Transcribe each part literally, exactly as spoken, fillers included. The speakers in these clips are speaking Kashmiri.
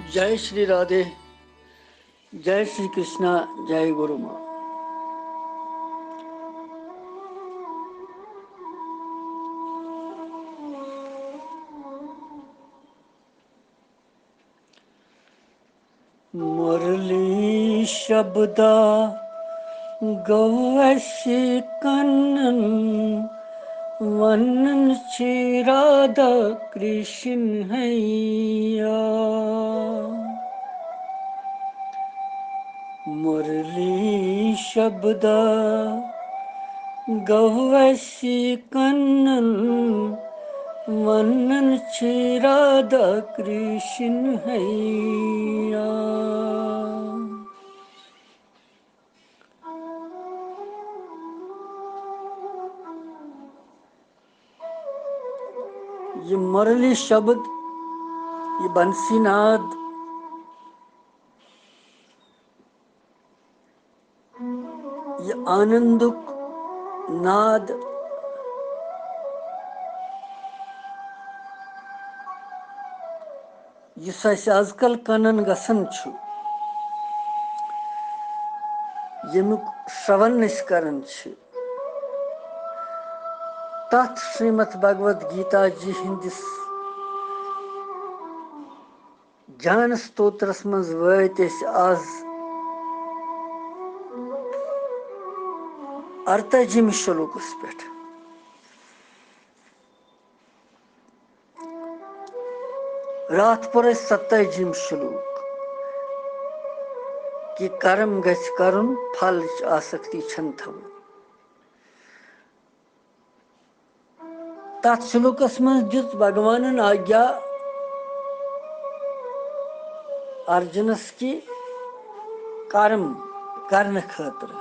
जय श्री राधे, जय श्री कृष्णा, जय गुरु माँ। मुरली शब्दा गवैसी कन्नन, वन्नन छी राधा कृष्ण हैया। मुरली शब्दा गवैसी कन्नन, वन्नन छी राधा कृष्ण हैया। ये मुरली शब्द, ये बंसी नाद, ये आनंदुक नाद, یُس اَسہِ آز کل کَنَن گژھان چھُ، ییٚمیُک شرٛوَن أسۍ کران چھِ، تَتھ شریمد بھگوت گیتا جی ہٕنٛدِس جان ستوترس منٛز وٲتۍ أسۍ آز اَرتٲجِمہِ شلوکس پٮ۪ٹھ۔ راتھ پوٚر اَسہِ ستٲجِم شلوک، کہِ کرم گژھِ کرُن، پھلٕچ آسکتی چھَنہٕ تھاوٕنۍ۔ تَتھ شلوکس منٛز دیُت بھگوانن آگیا ارجُنس کہِ کرم کرنہٕ خٲطرٕ۔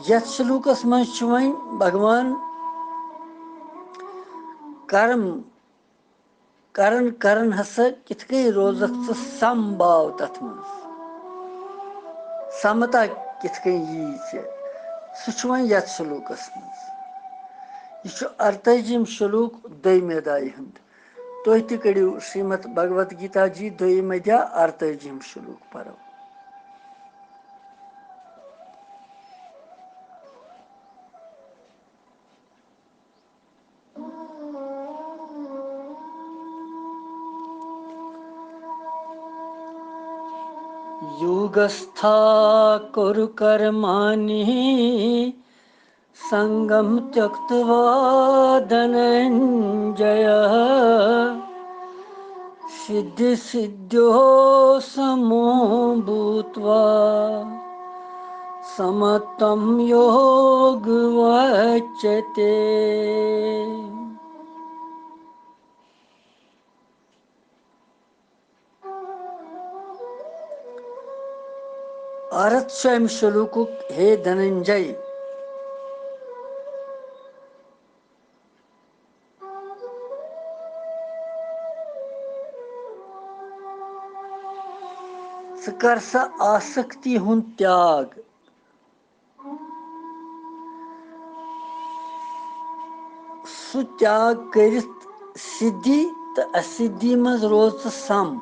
یتھ شلوکس منٛز چھُ وۄنۍ بھگوان کرم کرن کرن ہسا کِتھ کٔنۍ روزکھ ژٕ سم باو تتھ منٛز، سمتا کِتھ کٔنۍ یی ژےٚ، سُہ چھُ وۄنۍ یتھ شلوکس منٛز۔ یہِ چھُ ارتٲجِم شلوک دوٚیمہِ ادایہِ ہُنٛد۔ تُہۍ تہِ کٔرِو شریمد بھگوت گیتا جی دوٚیِم ادیا ارتٲجِم شلوک پرو۔ योगस्था कुरु कर्माणि सङ्गं त्यक्त्वा धनञ्जयः। सिद्धिसिद्ध्योः समो भूत्वा समत्वं योगमुच्यते। ارتھ چھُ امہِ شلوکُک، ہے دھننجے، ژٕ کر سا آسکتی ہُنٛد تیاگ۔ سُہ تیاگ کٔرِتھ سِدھی تہٕ اَسِدھی منٛز روز ژٕ سَم۔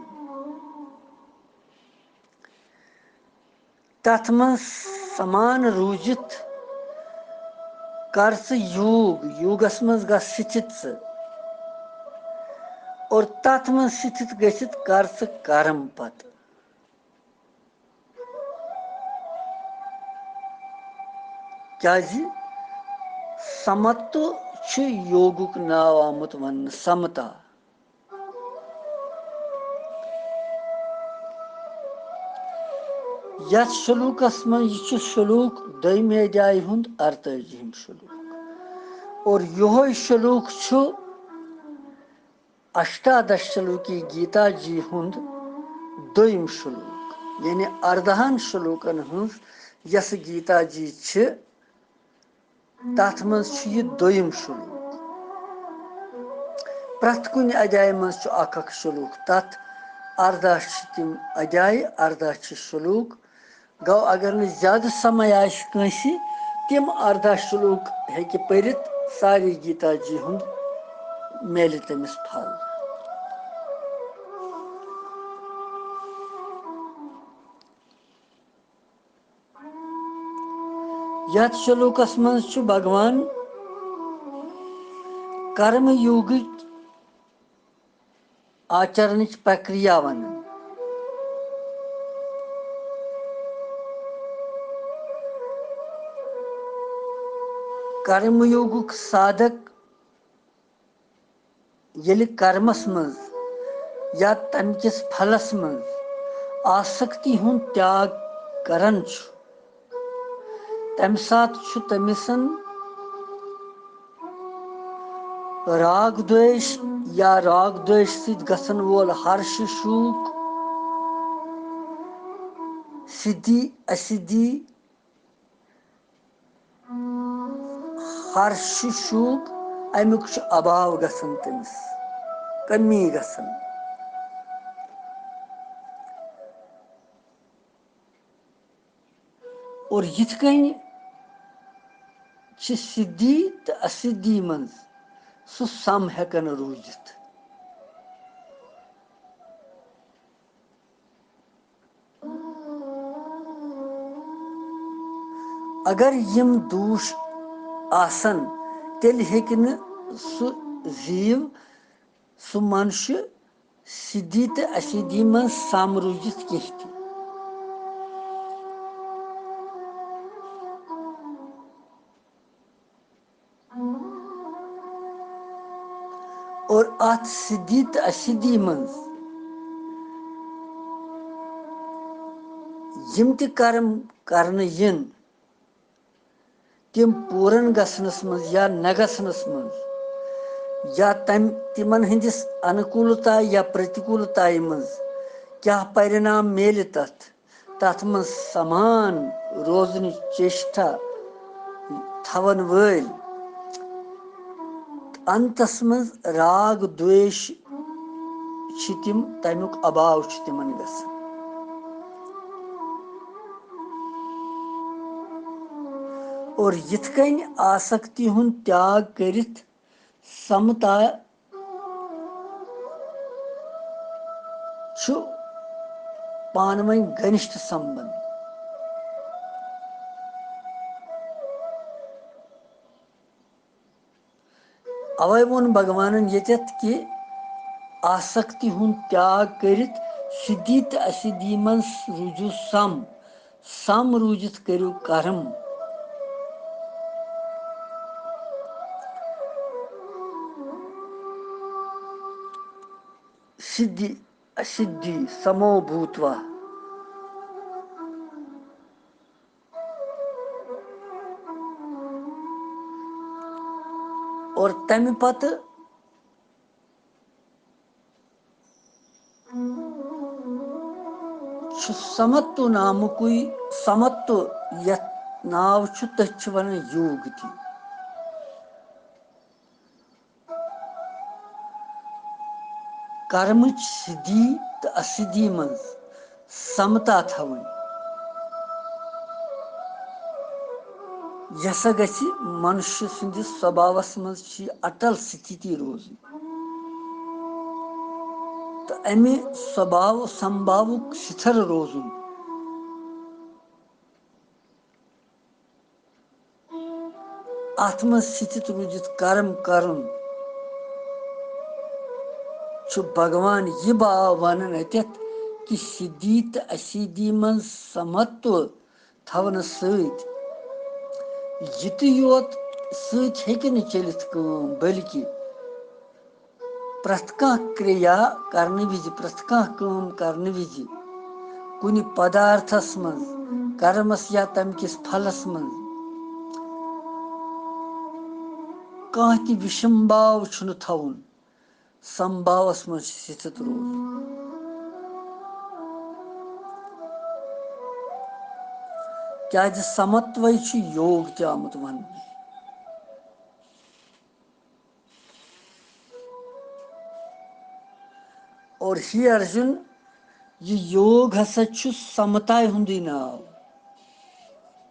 تَتھ منٛز سَمان روٗزِتھ کر ژٕ یوگ، یوگَس منٛز گژھ سِتھِت ژٕ۔ اور تَتھ منٛز سِتھِت گٔژھِتھ کر ژٕ کرم پتہٕ۔ کیازِ سمتو چھُ یوگُک ناو آمُت وننہٕ، سمتا۔ یتھ شلوکس منٛز، یہِ چھُ شلوک دوٚیمہِ ادیایہِ ہُنٛد ارتٲجِہِم شلوک۔ اور یِہوے شلوک چھُ اشٹادش شلوکی گیتا جی ہُنٛد دوٚیِم شلوک، یعنی اردہن شلوکن ہٕنٛز یۄس گیتا جی چھِ، تتھ منٛز چھُ یہِ دوٚیِم شلوک۔ پرٛٮ۪تھ کُنہِ ادیایہِ منٛز چھُ اکھ اکھ شلوک، تتھ اردہ چھِ تِم ادیایہِ، اردہ چھِ شلوک۔ گوٚو، اگر نہٕ زیادٕ سمے آسہِ کٲنٛسہِ، تِم اردہ شلوک ہیٚکہِ پٔرِتھ ساری گیتا جی ہُنٛد میلہِ تٔمِس پھل۔ یتھ شلوکس منٛز چھُ بھگوان کرم یوگٕچ آچرنٕچ پرکریا ونان۔ کرم یوگُک سادھک ییٚلہِ کرمس منٛز یا تمہِ کِس پھلس منٛز آسکتی ہُنٛد تیاگ کران چھُ، تمہِ ساتہٕ چھُ تٔمِسن راگ دویش یا راگ دویش سۭتۍ گژھن وول ہرش شوک، سدھی اسدھی، ہرش شوک، امیُک چھُ ابھاو گژھان، تٔمِس کمی گژھان۔ اور یِتھ کٔنۍ چھِ سدھی تہٕ اسدھی منٛز سُہ سم ہٮ۪کان روٗزِتھ۔ اگر یِم دوٗش آسن، تیٚلہِ ہیٚکہِ نہٕ سُہ زیٖو، سُہ منشہِ سدھی تہٕ اسدھی منٛز سم روٗزِتھ کینٛہہ تہِ۔ اور اتھ سدھی تہٕ اسدھی منٛز یِم تہِ کرم کرنہٕ یِن، تِم پوٗرن گژھنس منٛز یا نہ گژھنس منٛز، یا تمہِ، تِمن ہٕنٛدِس انکوٗلتایہِ یا پرتکوٗلتایہِ منٛز کیٛاہ پرِنام میلہِ تتھ، تتھ منٛز سمان روزنٕچ چیشٹھا تھاون وٲلۍ، انتس منٛز راگ دویش چھِ تِم، تمیُک اباو چھُ تِمن گژھان۔ اور یِتھ کٔنۍ آسکتی ہُنٛد تیاگ کٔرِتھ سمتا چھُ پانہٕ ؤنۍ گھنِشٹھ سمبند۔ اوے ووٚن بھگوانن ییٚتٮ۪تھ کہِ آسکتی ہُنٛد تیاگ کٔرِتھ سدھی تہٕ اسدھی منٛز روٗزِو سم، سم روٗزِتھ کٔرِو کرم۔ سدھی اسدھی سمو بھوتوا۔ اور تمہِ پتہٕ چھُ سمتو نامُکُے، سمتو یتھ ناو چھُ، تٔتھۍ چھِ ونان یوگ تہِ۔ کرمٕچ سدھی تہٕ اسدھی منٛز سمتا تھاوٕنۍ۔ یہِ ہسا گژھِ منشیہ سٕنٛدِس سوباوس منٛز چھِ اٹل ستھتی روزٕنۍ تہٕ امہِ سوباو سمباوُک سِتھر روزُن۔ اتھ منٛز سِتھِت روٗزِتھ کرم کرُن چھُ بھگوان یہِ باو ونان اتٮ۪تھ کہِ سدھی تہٕ اسدھی منٛز سمتو تھاونہٕ سۭتۍ یِتُے یوت سۭتۍ ہیٚکہِ نہٕ چٔلِتھ کٲم، بلکہِ پرٛٮ۪تھ کانٛہہ کریا کرنہٕ وِزِ، پرٛٮ۪تھ کانٛہہ کٲم کرنہٕ وِزِ، کُنہِ پدارتھس منٛز، کرمس یا تمہِ کِس پھلس منٛز کانٛہہ تہِ وِشم باو چھُنہٕ تھاوُن، سمباوس منٛز چھُ سِتھِت روزُن۔ کیازِ سمتوے چھُ یوگ تہِ آمُت وننہٕ۔ اور ہے ارجُن، یہِ یوگ ہسا چھُ سمتایہِ ہُنٛدُے ناو،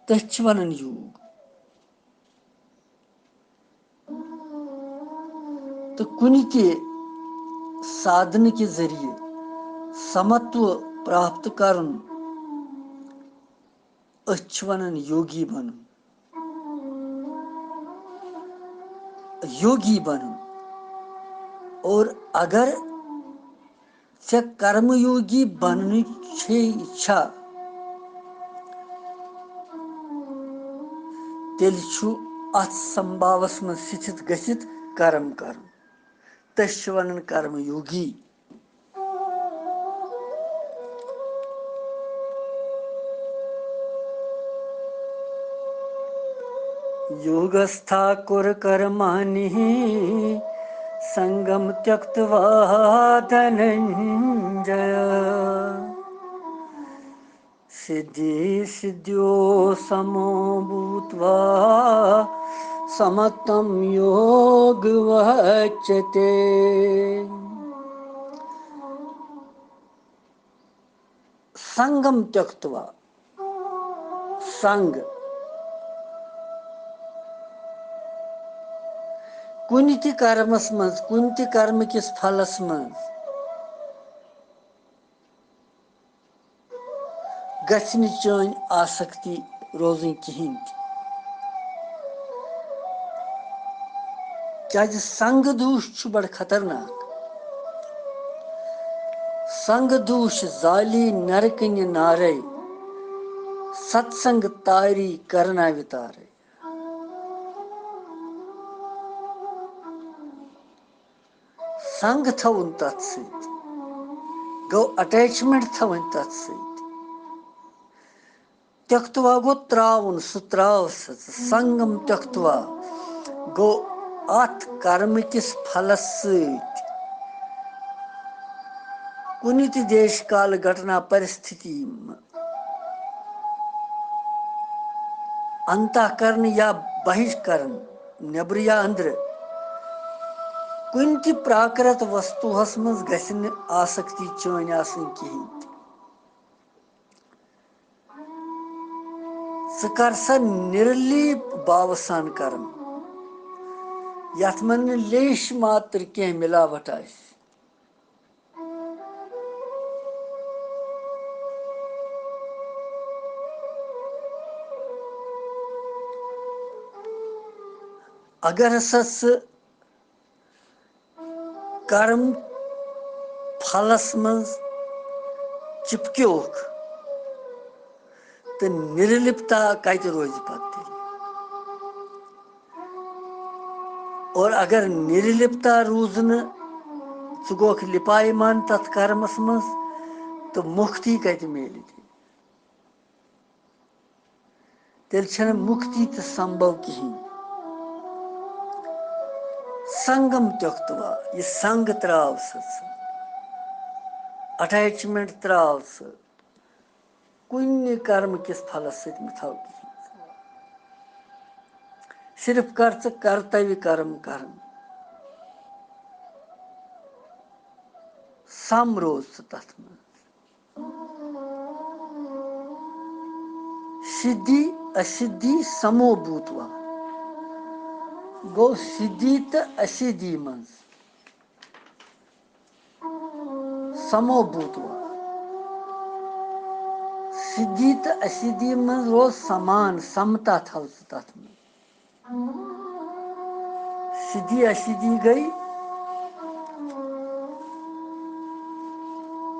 تٔتھۍ چھِ ونان یوگ۔ تہٕ کُنہِ تہِ سادھنہٕ کہِ ذٔریعہٕ سمتو پراپت کرُن، أتھۍ چھِ ونان یوگی بنُن۔ یوگی بنُن۔ اور اگر ژےٚ کرم یوگی بننٕچ چھے اِچھا، تیٚلہِ چھُ اتھ سمبھاوس منٛز سِتھِت گٔژھِتھ کرم کرُن۔ تٔسۍ چھِ ونان کرم یوگی۔ योगस्था कुरु कर्माणि सङ्गं त्यक्त्वा धनञ्जय। सिद्धिसिद्ध्यो समो भूत्वा समत्वं योगमुच्यते। سنگم تیکتوا۔ سنگ۔ کُنہِ تہِ کرمس منٛز، کُنہِ تہِ کرمہٕ کِس پھلس منٛز گژھِ نہٕ چٲنۍ آسکتی روزٕنۍ کِہینۍ تہِ۔ کیازِ سنگ دوٗش چھُ بڑٕ خطرناک۔ سنگ دوٗش زالی نرکنہِ نارے، ستسنگ تاری کرناوِ تارے۔ سنگ تھاوُن تتھ سۭتۍ گوٚو اٹیچمنٹ تھاوٕنۍ تتھ سۭتۍ۔ تیکتوا گوٚو تراوُن، سُہ تراو سا ژٕ۔ سنگم تیکتوا گوٚو اتھ کرمہٕ کِس پھلس سۭتۍ کُنہِ تہِ دیش کال گھٹنا پرستھتی منٛز، انتہ کرن یا بہش کرن، نیبرٕ یا أندرٕ، کُنہِ تہِ پراکرت وستوہس منٛز گژھِ نہٕ آسکتی چٲنۍ آسٕنۍ کِہینۍ تہِ۔ ژٕ کر سا نِرلیپ باوٕ سان کرم، یتھ منٛز نہٕ لیش ماتر کینٛہہ ملاوٹ آسہِ۔ اگر ہسا ژٕ کرم پھلس منٛز چپکیوکھ، تہٕ نِرلپتا کتہِ روزِ پتہٕ تیٚلہِ؟ اور اگر نِرلپتا روٗز نہٕ، ژٕ گوکھ لپایمان تتھ کرمس منٛز، تہٕ مُکتی کتہِ میلہِ تیٚلہِ؟ تیٚلہِ چھنہٕ مُکتی تہِ سمبھو کِہیٖنۍ۔ سنگم تیکتوا، یہِ سنگ تراو سا ژٕ، اٹیچمنٹ تراو ژٕ، کُنہِ کرم کِس پھلس سۭتۍ مہ تھاو کِہیٖنۍ۔ صرف کر ژٕ کرتویہ کرم کرن، سم روز ژٕ تتھ منٛز۔ سدھی اسدھی سمو بھوتوا۔ گوٚو سدھی تہٕ اسدھی منٛز سمو بھوتوا۔ سدھی تہٕ اسدھی منٛز روز سمان، سمتا تھاو ژٕ تتھ منٛز۔ سدھی اسدھی گٔے،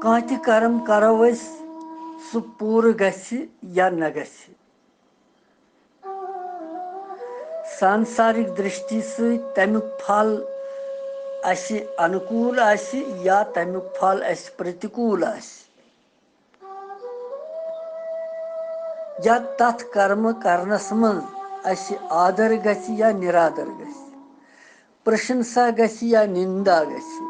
کانٛہہ تہِ کرم کرو أسۍ، سُہ پوٗرٕ گژھِ یا نہ گژھِ۔ سانسارِک درشٹی سۭتۍ تمیُک پھل اسہِ انوکول آسہِ یا تمیُک پھل اسہِ پرتیکول آسہِ، یا تتھ کرمہٕ کرنس منٛز اسہِ آدر گژھِ یا نِرادر گژھِ، پرشنسا گژھِ یا نندا گژھِ،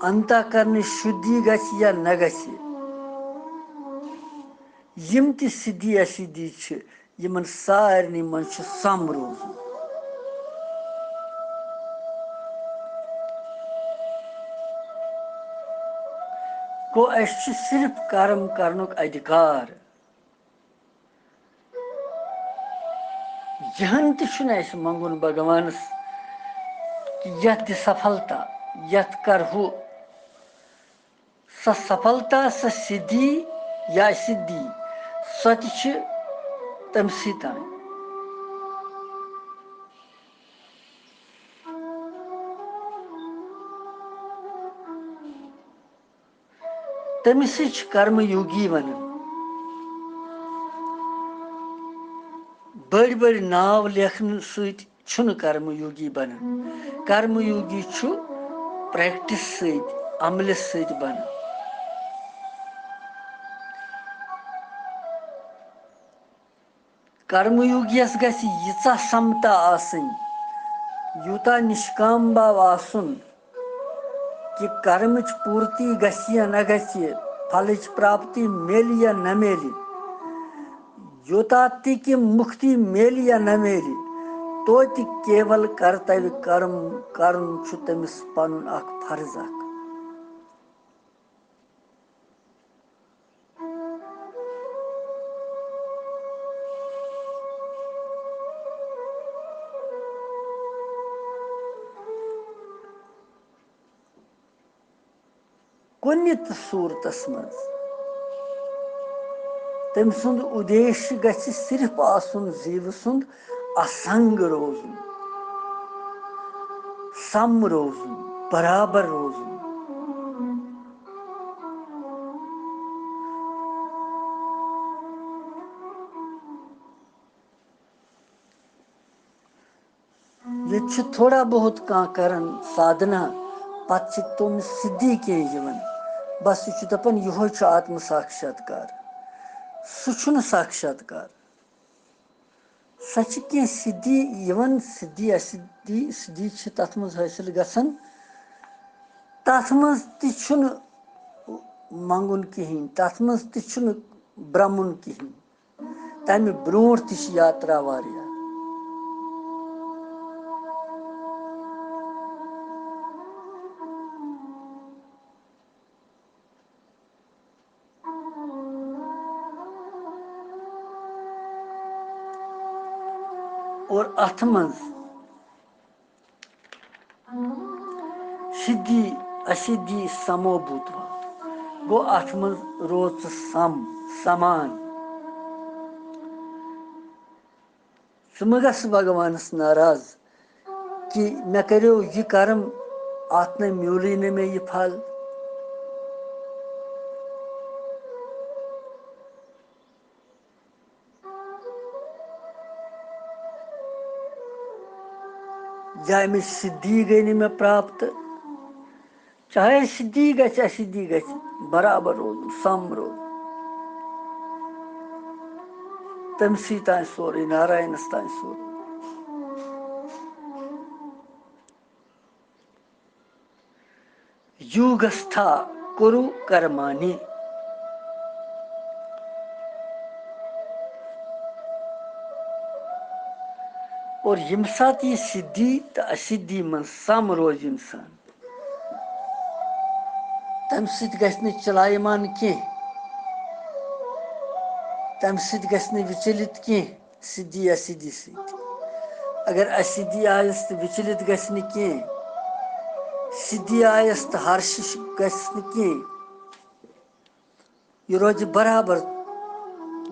انتہ کرنٕچ شدھی گژھِ یا نہ گژھِ، یِم تہِ سدھی اسدھی چھِ، یِمن سارنٕے منٛز چھُ سم روزُن۔ گوٚو، اَسہِ چھُ صرف کرم کرنُک ادھیکار۔ یِہن تہِ چھُنہٕ اَسہِ منٛگُن بھگوانس کہِ یَتھ دِ سفلتا، یَتھ کر ہُہ۔ سۄ سفلتا، سۄ سِدھی یا سِدھی، سۄ تہِ چھِ تٔمسٕے تام۔ تٔمِسٕے چھِ کرم یوگی ونان۔ بٔڑۍ بٔڑۍ ناو لیکھنہٕ سۭتۍ چھُنہٕ کرم یوگی بنان۔ کرم یوگی چھُ پریکٹس سۭتۍ، عملہِ سۭتۍ بنان۔ کرم یوگیس گژھِ ییٖژاہ سمتا آسٕنۍ، یوٗتاہ نشکام بھاو آسُن، کہِ کرمٕچ پوٗرتی گژھِ یا نہ گژھِ، پھلٕچ پراپتی میلہِ یا نہ میلہِ، یوٗتاہ تہِ کہِ مُکتی میلہِ یا نہ میلہِ، توتہِ کیول کرتویہ کرم کرُن چھُ تٔمِس پنُن اکھ فرض اکھ۔ کُنہِ تہِ صوٗرتس منٛز تٔمۍ سُنٛد اُدیش گژھِ صرف آسُن زیٖوٕ سُنٛد اسنگ روزُن، سم روزُن، برابر روزُن۔ ییٚتہِ چھُ تھوڑا بہت کانٛہہ کران سادھنا، پتہٕ چھِ تِم سِدھی کینٛہہ یِوان۔ بس، یہِ چھُ دپان، یِہوے چھُ آتم ساکشاتکار۔ سُہ چھُنہٕ ساکشاتکار۔ سۄ چھِ کینٛہہ سِدھی یِوان، سِدھی اسِدھی، سِدھی چھِ تتھ منٛز حٲصِل گژھان۔ تتھ منٛز تہِ چھُنہٕ منٛگُن کِہیٖنۍ، تتھ منٛز تہِ چھُنہٕ برٛمُن کِہیٖنۍ۔ تمہِ برونٛٹھ تہِ چھِ یاترا واریاہ۔ اور اتھ منٛز سِدھی اسِدھی سمو بھوٗتوا۔ گوٚو، اتھ منٛز روز ژٕ سم، سمان۔ ژٕ مہٕ گژھ بھگوانس ناراض کہِ مےٚ کریو یہِ کرم، اتھ نَے میوٗلٕے نہٕ مےٚ یہِ پھل۔ یا امِچ سِدھی گٔے نہٕ مےٚ پراپت، چاہے سِدھی گژھِ، اسِدھی گژھِ، برابر روزُن، سم روزُن۔ تٔمسٕے تانۍ سورُے، ناراینس تانۍ سورُے۔ یوگستھا کُرو کرمانی۔ اور ییٚمہِ ساتہٕ یہِ سِدھی تہٕ اسِدھی منٛز سم روزِ انسان، تمہِ سۭتۍ گژھِ نہٕ چلایمان کینٛہہ، تمہِ سۭتۍ گژھِ نہٕ وِچلِت کینٛہہ۔ سِدھی اسِدھی سۭتۍ۔ اگر اسِدھی آیس تہٕ وِچلِت گژھِ نہٕ کینٛہہ، سِدھی آیس تہٕ ہرشِش گژھِ نہٕ کینٛہہ، یہِ روزِ برابر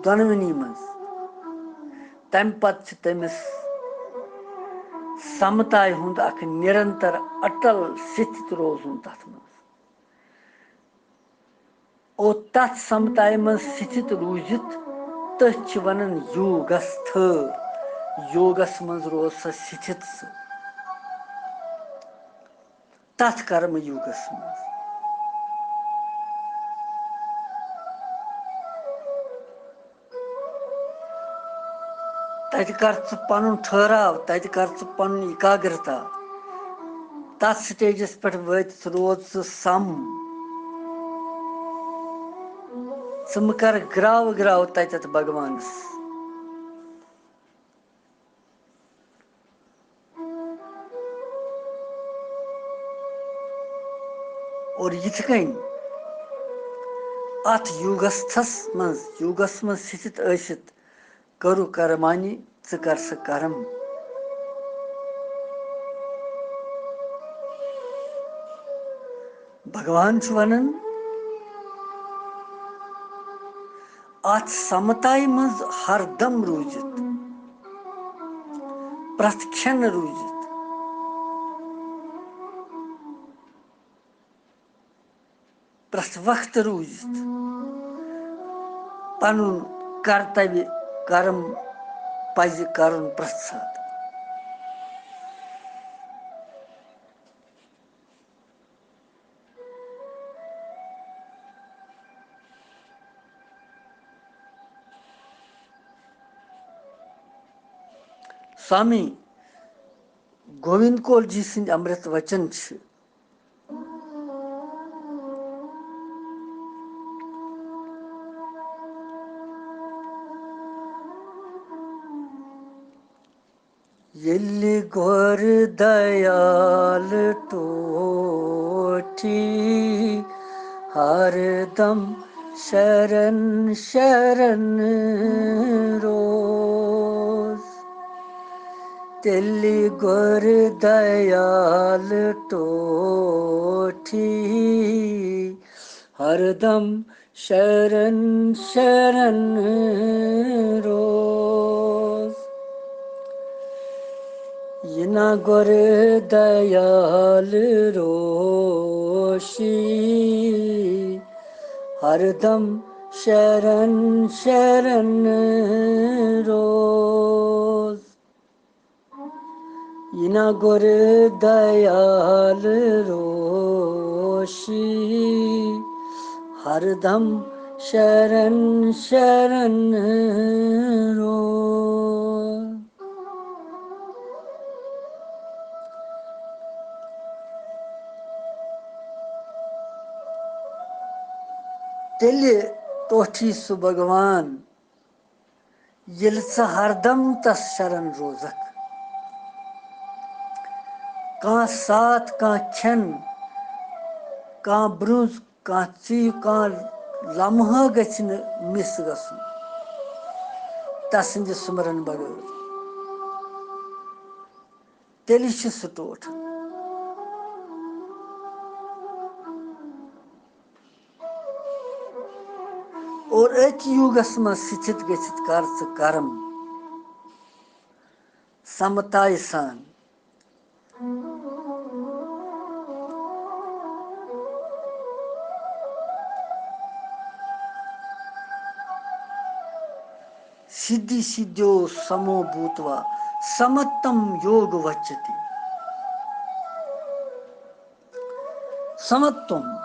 دۄنوٕنی منٛز۔ تمہِ پتہٕ چھِ تٔمِس سمتایہِ ہُنٛد اکھ نِرنتر اٹل سِتھِت روزُن تتھ منٛز۔ اور تتھ سمتایہِ منٛز سِتھِت روٗزِتھ، تٔتھۍ چھِ ونان یوگستھ۔ یوگس منٛز روز سۄ سِتھِت سُہ۔ تتھ کرم یوگس منٛز۔ تتہِ کر ژٕ پنُن ٹھہراو، تتہِ کر ژٕ پنُن ایکاگرتا۔ تتھ سٹیجس پٮ۪ٹھ وٲتِتھ روز ژٕ سم۔ ژٕ مہٕ کر گراو گراو تتٮ۪تھ بھگوانس۔ اور یِتھ کٔنۍ اتھ یوگستھس منٛز، یوگس منٛز سِتھِت ٲسِتھ، کرو کرمانی، ژٕ کر سا کرم۔ بھگوان چھُ ونان، اتھ سمتایہِ منٛز ہردم روٗزِتھ، پرٛٮ۪تھ کھٮ۪ن روٗزِتھ، پرٛٮ۪تھ وقتہٕ روٗزِتھ، پنُن کرتویہ کرم پزِ کرُن پرٛٮ۪تھ ساتہٕ۔ سوامی گووِند کول جی سٕنٛدۍ امرت وچن چھِ۔ ییٚلہِ گۄر دیال ٹوٹھی ہردم شرن شرن روز، تیٚلہِ گۄر دیال ٹوٹھی ہردم شرن شرن روز۔ یہِ نا گۄر دیال روشی ہردم شرن شرن روز۔ یہِ نا گۄر دیال روشی ہردم شرن شرن روز۔ تیٚلہِ ٹوٹھی سُہ بھگوان، ییٚلہِ ژٕ ہردم تس شرن روزکھ۔ کانٛہہ ساتھ، کانٛہہ کھٮ۪ن، کانٛہہ برُنٛز، کانٛہہ ژیٖرۍ، کانٛہہ لمحہٕ گژھِ نہٕ مِس گژھُن تسٕنٛدِ سُمرن بغٲر۔ تیٚلہِ چھُ سُہ ٹوٹھ۔ اور أتھۍ یوگس منٛز سِتھِت گٔژھِتھ کر ژٕ کرم سمتایہِ سان۔ سِدھی سِدھیو سمو بھوتوا سمتم یوگ وچتی۔ سمتم۔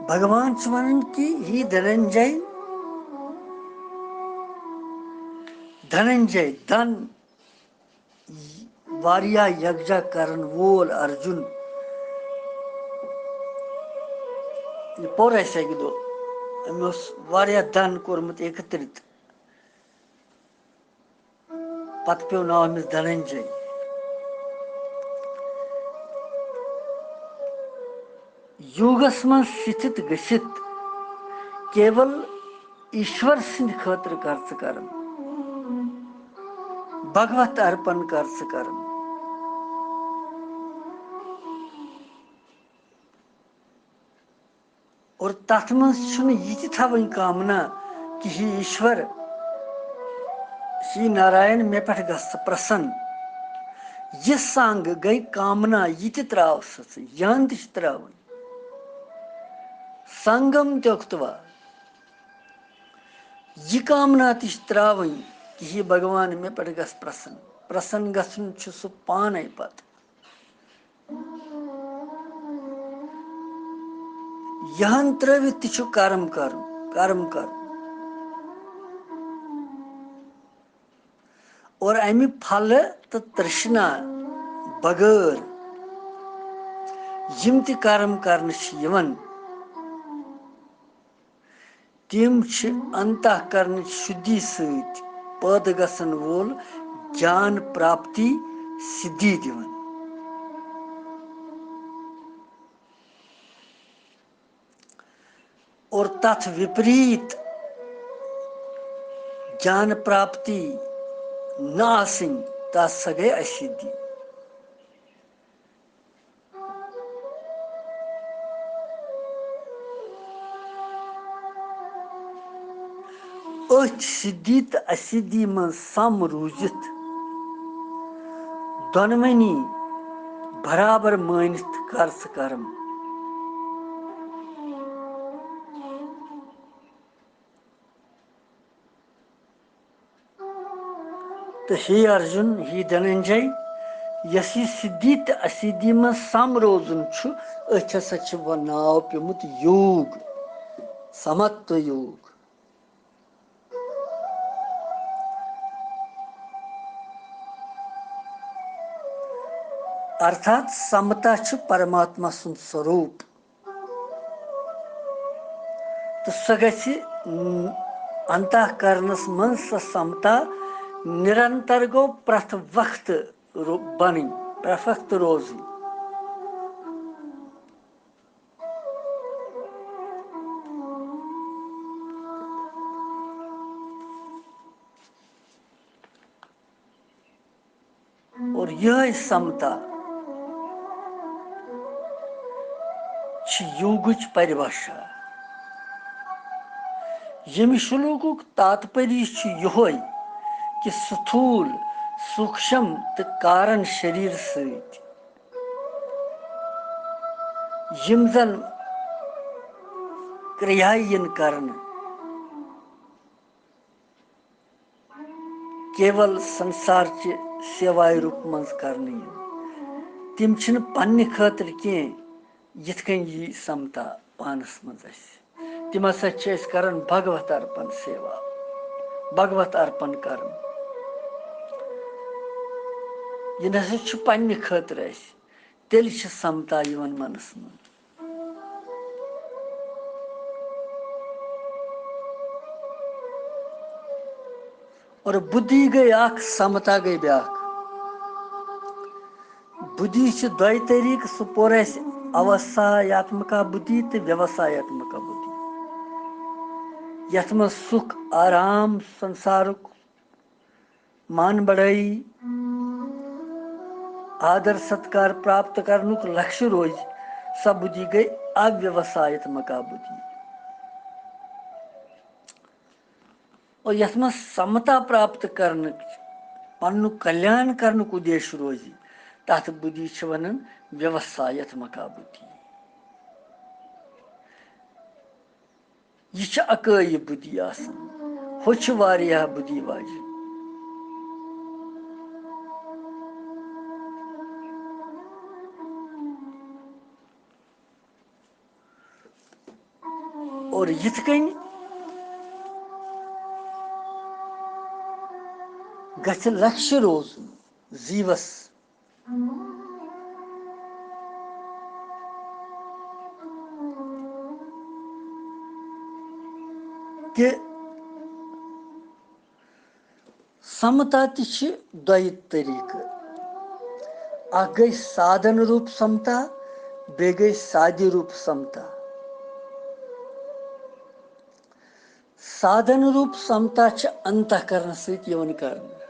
بھگوان چھُ ونان کہِ ہے دھننجے، دھننجے، دھن واریاہ یکجا کرن وول ارجُن۔ یہِ پوٚر اَسہِ اَکہِ دۄہ۔ أمۍ اوس واریاہ دھن کوٚرمُت ایکترت۔ پتہٕ پیوٚو ناو أمِس دھننجے۔ یوگس منٛز سِتھِت گٔژھِتھ کیول ایشور سٕنٛدِ خٲطرٕ کر ژٕ کرم، بھگوت ارپن کر ژٕ کرم۔ اور تتھ منٛز چھُنہٕ یہِ تہِ تھاوٕنۍ کامنا کہِ ہے ایشور، شری ناراین، مےٚ پٮ۪ٹھ گژھ ژٕ پرسن۔ یہِ سنگ گٔے کامنا، یہِ تہِ تراو سا ژٕ، یہن تہِ چھِ تراوٕنۍ۔ سنگم تیوکتوا، یہِ کامنا تہِ چھِ تراوٕنۍ کہِ ہے بھگوان، مےٚ پٮ۪ٹھ گژھ پرسن۔ پرسن گژھُن چھُ سُہ پانے پتہٕ۔ یہن ترٲوِتھ تہِ چھُ کرم کرُن، کرم کرُن۔ اور امہِ پھلہٕ تہٕ ترشنا بغٲر یِم تہِ کرم کرنہٕ چھِ یِوان، تِم چھِ انتہ کرنٕچ شُدھی سۭتۍ پٲدٕ گژھن وول گیان پراپتی سِدھی دِوان۔ اور تتھ وپریت جان پراپتی نہ آسٕنۍ، تس سۄ گٔے اسِدھی۔ أتھۍ سِدھی تہٕ اسِدھی منٛز سم روٗزِتھ، دۄنوٕنی برابر مٲنِتھ کر ژٕ کرم۔ تہٕ ہے ارجُن، ہے دھننجے، یۄس یہِ سِدھی تہٕ اسِدھی منٛز سم روزُن چھُ، أتھۍ ہسا چھُ وۄنۍ ناو پیومُت یوگ، سمتھ یوگ۔ ارتھات سمتا چھُ پرماتما سُنٛد سوروپ۔ تہٕ سۄ گژھِ، م، انتہ کرنس منٛز سۄ سمتا نرنتر گوٚو پرٛٮ۪تھ وقتہٕ رو-، بنٕنۍ، پرٛٮ۪تھ وقتہٕ روزٕنۍ۔ اور یہے سمتا چھِ یوگٕچ پرِبھاشا۔ ییٚمہِ شلوکُک تاتپری چھُ یہوے کہِ ستھول، سوکشم تہٕ کارن شریر سۭتۍ یِم زن کریا یِن کرنہٕ، کیول سنسار چہِ سیوایہِ روٗپ منٛز کرنہٕ یِن۔ تِم چھِنہٕ پننہِ خٲطرٕ کینٛہہ، یِتھ کٔنۍ یی سمتا پانس منٛز اسہِ۔ تِم ہسا چھِ أسۍ کران بھگوت ارپن سیوا، بھگوت ارپن کران۔ یہِ نسا چھُ پننہِ خٲطرٕ اسہِ، تیٚلہِ چھِ سمتا یِوان منس منٛز۔ اور بُدھی گٔے اکھ، سمتا گٔے بیٛاکھ۔ بُدھی چھِ دۄیہِ طریٖقہٕ، سُہ پوٚر اَسہِ اوسایاتمکا بُدھی تہٕ ویوسایاتمکا بُدھی، یَتھ منٛز سُکھ، آرام، سنسارُک مان بڑٲیی، آدر ستکار پراپت کرنُک لکشہِ روزِ، سۄ بُدھی گٔے اویوسایاتمکا بُدھی۔ اور یَتھ منٛز سمتا پراپت کرنٕچ، پننُک کلیان کرنُک اُدیش روزِ، تَتھ بُدھی چھِ وَنان ویوسایاتمکا بُدھی۔ یہِ چھِ اَکٲے بُدھی آسان، ہُہ چھِ واریاہ بُدھی واجہِ۔ اور یِتھ کٔنۍ گژھِ لکشہِ روزُن زیٖوس، کہِ سمتا تہِ چھِ دۄیہِ طریٖقہٕ۔ اکھ گٔے سادھن روٗپ سمتا، بیٚیہِ گٔے سادھِ روٗپ سمتا۔ سادھن روٗپ سمتا چھِ انتہ کرنہٕ سۭتۍ یِوان کرنہٕ،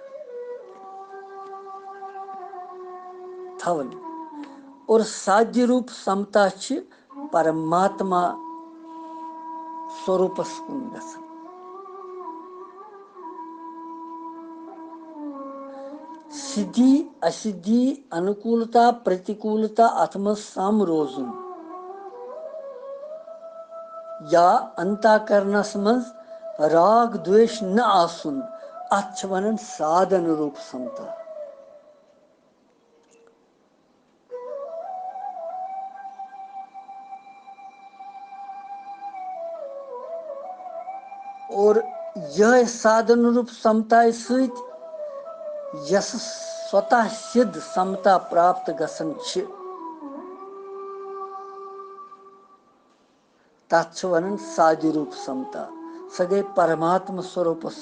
تھاوٕنۍ۔ اور سادھِ روٗپ سمتا چھِ پرماتما سوروٗپس کُن گژھان۔ سِدھی، اسِدھی، انوکولتا، پرتیکولتا، اتھ منٛز سم روزُن یا انتہ کرنس منٛز راگ دویش نہ آسُن، اتھ چھِ ونان سادھن روٗپ سمتا۔ اور یہے سادھن روٗپ سمتایہِ سۭتۍ یۄس سوتہ سِدھ سمتا پراپت گژھان چھِ، تتھ چھِ ونان سادھِ روٗپ سمتا۔ سۄ گٔے پرماتم سوروٗپس،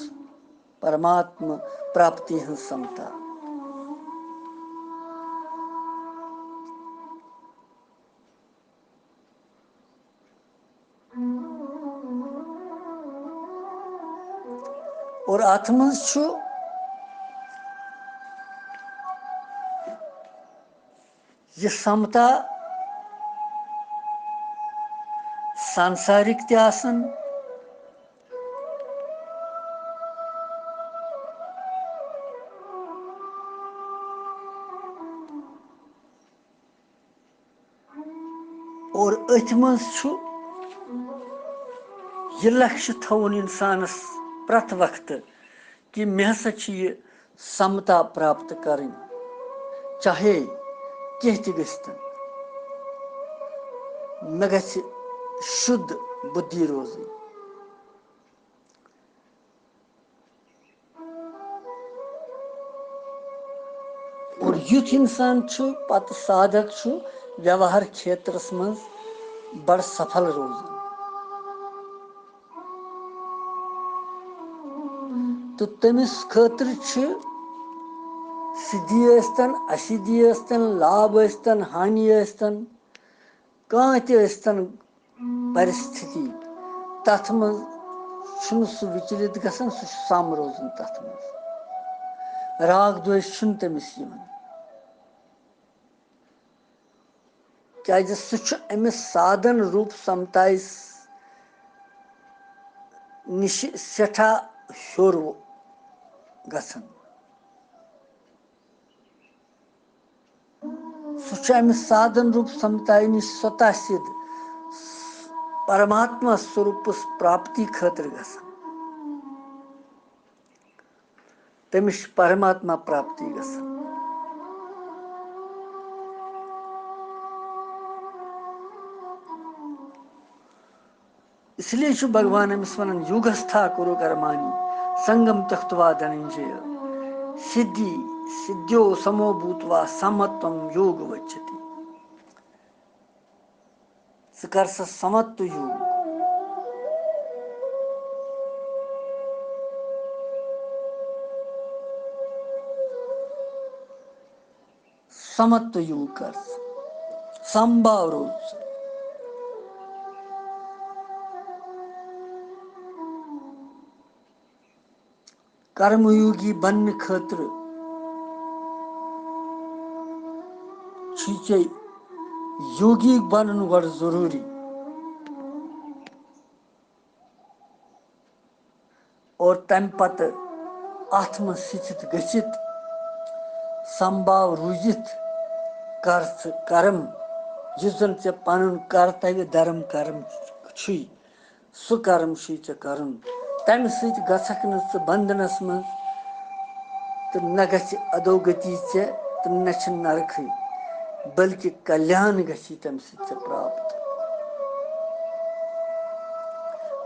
پرماتم پراپتی ہٕنٛز سمتا۔ اور اتھ منٛز چھُ یہِ سمتا سنسارِک تہِ آسان، اور أتھۍ منٛز چھُ یہِ لکشہِ تھاوُن اِنسانَس پرٛٮ۪تھ وقتہٕ کہِ مےٚ ہسا چھِ یہِ سمتا پراپت کرٕنۍ، چاہے کینٛہہ تہِ گٔژھتن، مےٚ گژھِ شُد بُدھی روزٕنۍ۔ اور یُتھ اِنسان چھُ پتہٕ سادھک چھُ ویوہار کھیترس منٛز بڑٕ سفل روزان۔ تہٕ تٔمِس خٲطرٕ چھِ سِدھی ٲسۍتن، اسِدھی ٲسۍتن، لابھ ٲسۍتن، ہانی ٲسۍتن، کانٛہہ تہِ ٲسۍتن پرِستھتی، تَتھ منٛز چھُنہٕ سُہ وِچلِت گژھان، سُہ چھُ سَم روزان تَتھ منٛز۔ راگ دوش چھُنہٕ تٔمِس یِوان۔ کیٛازِ سُہ چھُ أمِس سادن روٗپ سمتایہِ نِش سٮ۪ٹھاہ ہیوٚر گژھان۔ سُہ چھُ أمِس سادن روٗپ سمتایہِ نِش سوتہ سِدھ پرماتما سوروٗپس پراپتی خٲطرٕ گژھان۔ تٔمِس چھِ پرماتما پراپتی گژھان۔ اس لیے چھُ بھگوان أمِس وَنان، "یوگستھا کُرو کرمانی سنگم تختوا دھننجے، سدھی سدھیو سمو بھوتوا سمتم یوگ وچتی۔" ژٕ کر سا سمت تہٕ یوگ۔ سمت تہٕ یوگ کر ژٕ۔ سمبھاو روٗد ژٕ۔ کرم یوگی بننہٕ خٲطرٕ چھُے ژےٚ یوگی بنُن گۄڈٕ ضروٗری۔ اور تَمہِ پتہٕ اَتھ منٛز سِتھِت گٔژھِتھ، سمبھاو روٗزِتھ کر ژٕ کرم، یُس زن ژےٚ پنُن کرتویہ دھرم کرم چھُے، سُہ کرم چھُے ژےٚ کرُن۔ تَمہِ سۭتۍ گژھکھ نہٕ ژٕ بندنس منٛز تہٕ نہ گژھِ ادوگتی ژےٚ تہٕ نہ چھِ نرکھٕے، بلکہِ کلیان گژھی تَمہِ سۭتۍ ژےٚ پراپت۔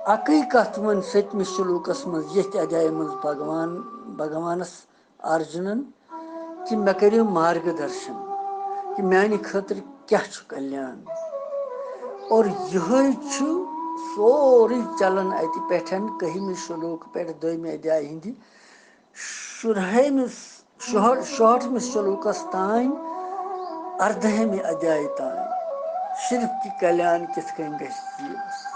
اَکٕے کتھ وۄنۍ سٔتمِس شلوکس منٛز، ییٚتھۍ ادھیایہِ منٛز بھگوان، بھگوانس ارجُنن کہِ مےٚ کٔرِو مارگ درشن کہِ میانہِ خٲطرٕ کیٛاہ چھُ کلیان۔ اور یِہوٚے چھُ سورُے چلان اَتہِ پٮ۪ٹھ، کٔہمہِ شلوک پٮ۪ٹھ دوٚیمہِ ادھیایہِ ہِنٛدِ شُرہٲمِس، شُہٲ-، شُہٲٹھمِس شلوکس تام، اردٲہمہِ ادھیایہِ تام، صرف کہِ کلیان کِتھ کٔنۍ گژھِ جیٖوس۔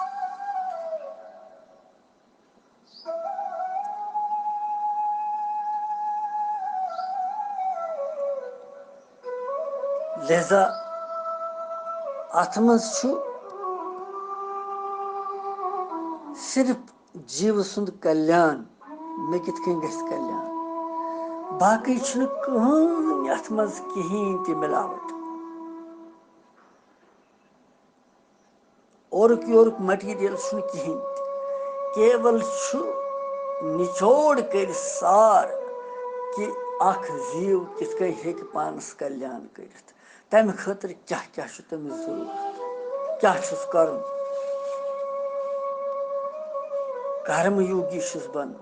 لہذا اتھ منٛز چھُ صرف جیٖو سُنٛد کلیان، مےٚ کِتھ کٔنۍ گژھِ کلیان۔ باقٕے چھُنہٕ کٕہٕنۍ اتھ منٛز کِہیٖنۍ تہِ ملاوٹ۔ اورُک یورُک material چھُنہٕ کِہیٖنۍ تہِ۔ کیول چھُ نچوڑ کٔرِتھ سار کہِ اکھ زیٖو کِتھ کٔنۍ ہیٚکہِ پانس کلیان کٔرِتھ۔ تَمہِ خٲطرٕ کیٛاہ کیٛاہ چھُ تٔمِس ضروٗرت؟ کیٛاہ چھُس کرُن؟ کرم یوگی چھُس بنُن۔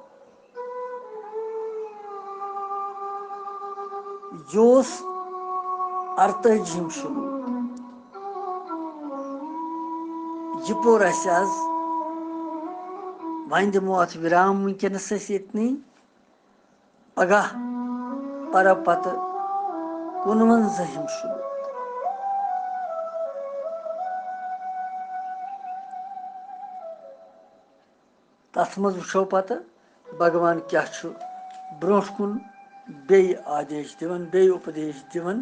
یہِ اوس ارتٲجِہِم شلوک۔ یہِ پوٚر اَسہِ آز۔ وۄنۍ دِمو اَتھ وِرام وٕنکیٚنَس أسۍ ییٚتنٕے۔ پگاہ پرو پتہٕ کُنوَنزٲہِم شلوک۔ تَتھ منٛز وٕچھو پتہٕ بھگوان کیٛاہ چھُ برونٛٹھ کُن بیٚیہِ آدیش دِوان، بیٚیہِ اُپدیش دِوان،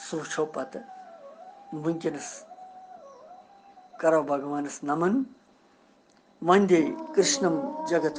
سُہ وٕچھو پتہٕ۔ وٕنکیٚنَس کرو بھگوانَس نمن۔ وندے کرشنم جگت